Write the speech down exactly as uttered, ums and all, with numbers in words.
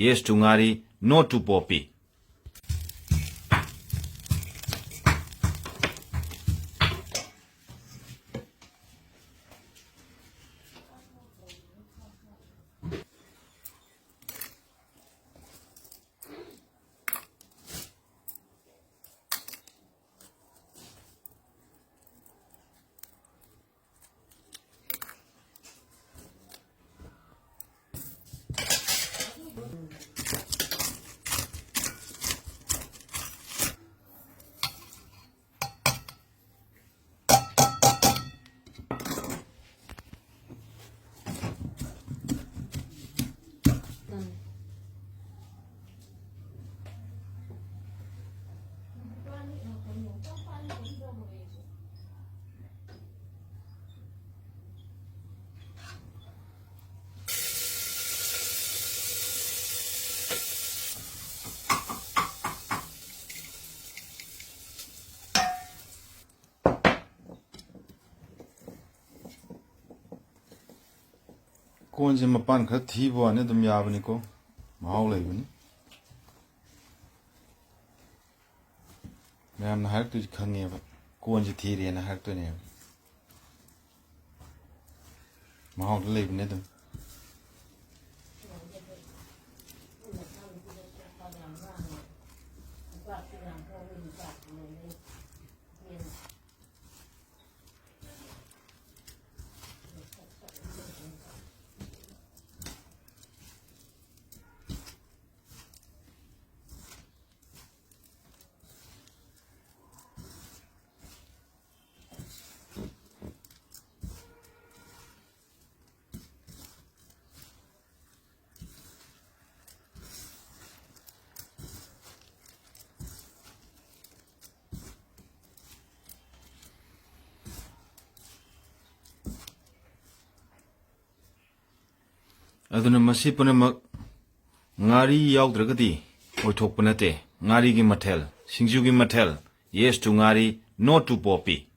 Yes to ꯉꯥꯔꯤ, no to poppy. ꯀꯣꯟꯁꯦ ꯃꯄꯥꯟ ꯈꯔ ꯊꯤꯕ ꯋꯥꯅꯤ, ꯑꯗꯨꯝ ꯌꯥꯕꯅꯤꯀꯣ, ꯃꯍꯥꯎ ꯂꯩꯕꯅꯤ꯫ ꯃꯌꯥꯝꯅ ꯍꯥꯏꯔꯛꯇꯣꯏꯁꯦ ꯈꯪꯉꯦꯕ, ꯀꯣꯟꯁꯦ ꯊꯤꯔꯦꯅ ꯍꯥꯏꯔꯛꯇꯣꯏꯅꯦꯕ꯫ ꯃꯍꯥꯎꯗꯤ ꯂꯩꯕꯅꯦ ꯑꯗꯨꯝ꯫ ꯑꯗꯨꯅ ꯃꯁꯤ ꯄꯨꯝꯅꯃꯛ ꯉꯥꯔꯤ ꯌꯥꯎꯗ꯭ꯔꯒꯗꯤ ꯑꯣꯏꯊꯣꯛꯄ ꯅꯠꯇꯦ꯫ ꯉꯥꯔꯤꯒꯤ ꯃꯊꯦꯜ, ꯁꯤꯡꯖꯨꯒꯤ ꯃꯊꯦꯜ, yes to ꯉꯥꯔꯤ, no to ꯄꯣꯄꯤ꯫